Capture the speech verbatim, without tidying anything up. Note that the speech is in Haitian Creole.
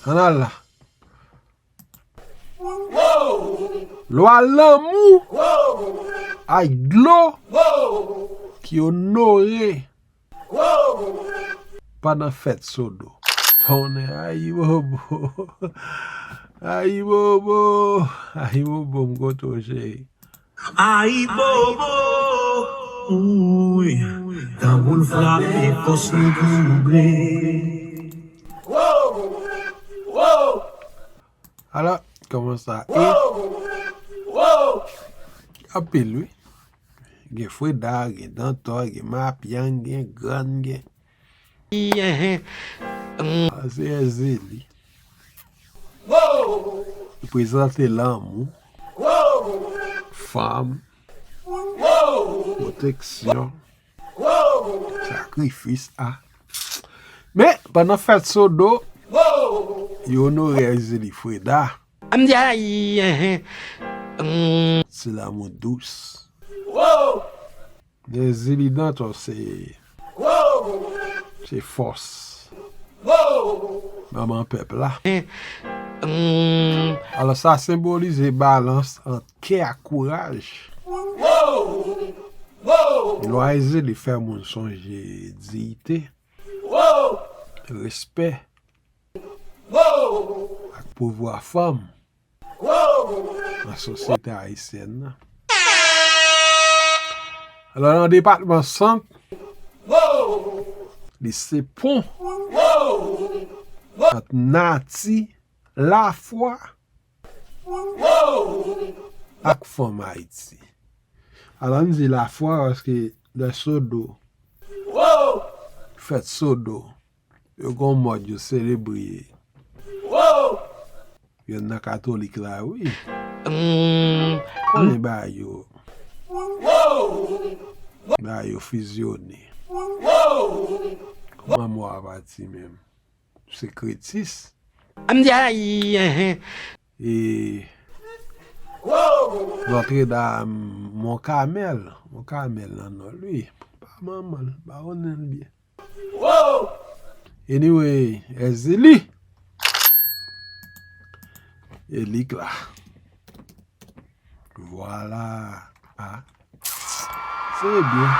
Ann al la. Lwa lanmou ak dlo ki onore pandan fèt Sodo. Tonnè, Ayibobo. Ayibobo. Ayibobo, m kontan w, cheri. Ayibobo, wi, tanbou l frape, fòs nou double. Alò, kòman sa ye? Anpil, wi. Gen Freda, gen Dantò, gen Mapyang, gen Grann, gen... Ah, se Èzeli. Li prezante lanmou, fanm, pwoteksyon, sakrifis, a. Men, pandan fèt Sodo, yo onore Èzeli Freda. Se lanmou dous. Èzeli Dantò se, se fòs. Manman pèp la. Alò, sa senbolize balans ant kè ak kouraj. Lwa Èzeli fè moun sonje diyite, respè ak pouvwa fanm nan sosyete ayisyèn nan. Alò, nan depatman Sant, li se pon ant nati, lafwa ak fanm Ayiti. Alò, m di lafwa paske lè Sodo, fèt Sodo, yo gon mòd yo selebre yo nan katolik la, wi. Konnen bagay yo, bagay yo fizyone. Kòman mo a pati menm? Sekretis. E Notre Dame, Mont Carmel. Mont Carmel nan nò l, wi. Pa manman l, pa konnen l byen. Anyway, Èzeli. E li k la. Vwala. A. Se byen.